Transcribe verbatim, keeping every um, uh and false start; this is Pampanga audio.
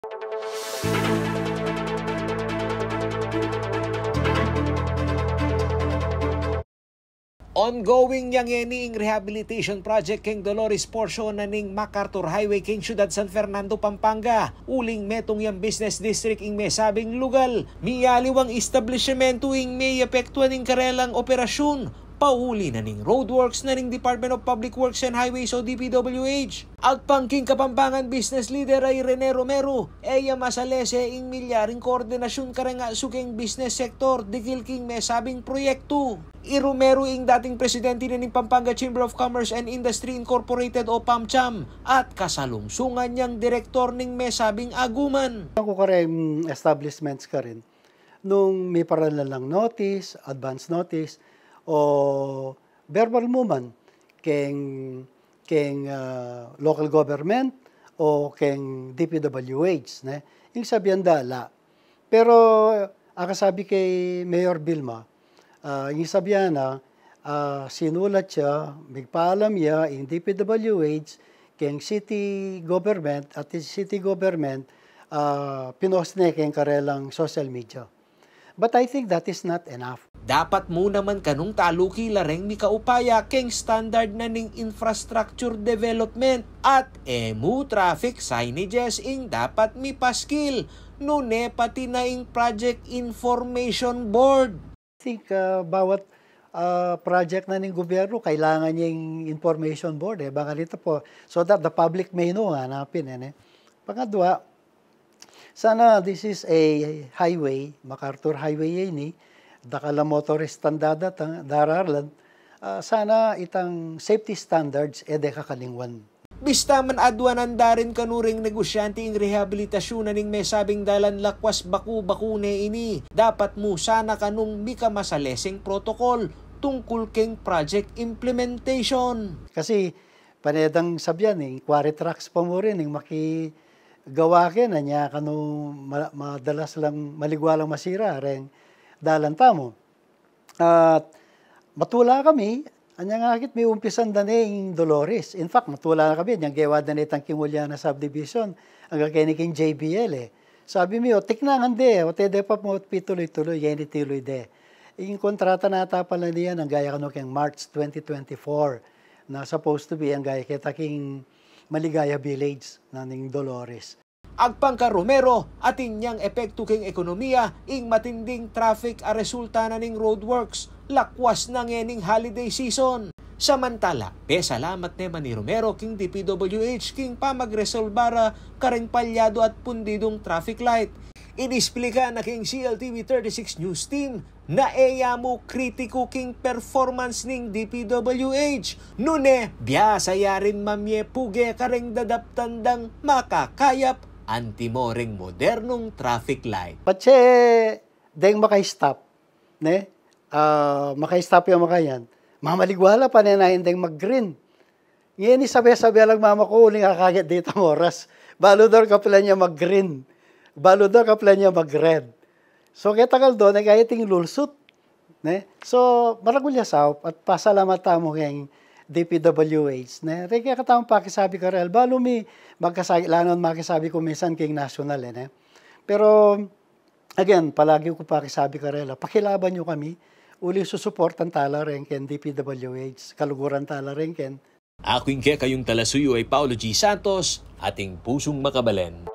Ongoing ya ngeni ing rehabilitation project keng Dolores portion na ning MacArthur Highway keng Syudad San Fernando, Pampanga. Uling metung yang business district ing mesabing lugal. Miyaliwang establisyamentu ing meyapektuan ning karelang operasyun, pauli na ning roadworks na ning Department of Public Works and Highways o D P W H. Agpang king Kapampangan business leader a i Rene Romero, e ya masalese ing milyaring koordinasyun kareng asu keng business sector dikil king mesabing proyektu. I Romero ing dating presidente na ning Pampanga Chamber of Commerce and Industry Incorporated o PAMCHAM at kasalungsungan yang direktor ning mesabing aguman. Aku kareng establishments karin, nung miparal na lang notice, advance notice, o verbal mu man keng, keng, ah, local government o keng D P W H, ne? Ing sabian da la. Pero, ah, akasabi kay Mayor Vilma, ah, ing sabian na, ah, sinulat ya, migpaalam ya ing D P W H keng city government, at ing city government, ah, pinost ne keng karelang social media. But I think that is not enough. Dapat mu naman kanung taluki la reng mikaupaya keng standard na ning infrastructure development at e mu traffic signages ing dapat mipaskil, nune pati na ing project information board. I think, ah, bawat, ah, project na ning gobyerno, kailangan ya ing information board, e. Bang ganita pu, so that the public may know, nga napin, e, ne? Pangadwa, sana this is a highway, MacArthur Highway ya ini, dakal a motorist ang dadatang, dararalan, ah, sana itang safety standards, e de kakalingwan. Bista man aduanan da rin kanu ring negosyante ing rehabilitasyun na ning mesabing dalan lakwas baku-baku ne ini. Dapat mu sana kanung mikamasaleseng protocol tungkul keng project implementation. Kasi pane dang sabian, ing quarry trucks pa mu rin ing makigawa keni, nya kanu ma-, madalas lang, maligwa lang masira reng dalan tamu. At matula kami, anyang akit miumpisan da ne ing Dolores. In fact, matula na kami, anyang gewa da ne itang king Juliana Subdivision, angga keni king J B L, e. Sabi mi, o, tiknangan de, o, te de pa mu pituloy-tuloy, ngeni tuloy de. Ing kontrata na ata pala niyan, angga ya kanu keng March twenty twenty-four, na supposed to be, angga ya keta king Maligaya Village na ning Dolores. Agpang ka Romero, atin yang epektu keng ekonomiya ing matinding traffic a resulta na ning roadworks, lakwas na ngening holiday season. Samantala, pesalamat ne man i Romero king D P W H king pamagresolba ra kareng palyadu at pundidung traffic light. Inisplika na king C L T V thirty-six News Team na e ya mu kritiku king performance ning D P W H. Nune, biasa ya rin mamie puge kareng dadaptan dang makakayap antimo reng modernung traffic light. Patse deng maka-stop, ne? Ah, maka-stop yang makayan. Mamaligwa la, pane na ing deng mag-green. Ngeni, sabe-sabe lang mamaku, uling akaget ditang oras. Balu da ring kapilan yang mag-green. Balu da ring kapilan yang mag-red. So, keta kaldon, e, kaya iting lulsut, ne? So, maragul ya saup at pasalamat tamu keng D P W H, ne? Reng kekatamung pakisabi karela, balu mi magkasakit la nung makisabi ku minsan keng national, e, ne? Pero, again, palagi ku pakisabi karela, pakilaban yu kami, uli susuportan tala reng keng D P W H, kaluguran tala reng keng Aku ing kekayung talasuyu ay Paulo G Santos, ating pusung makabalen.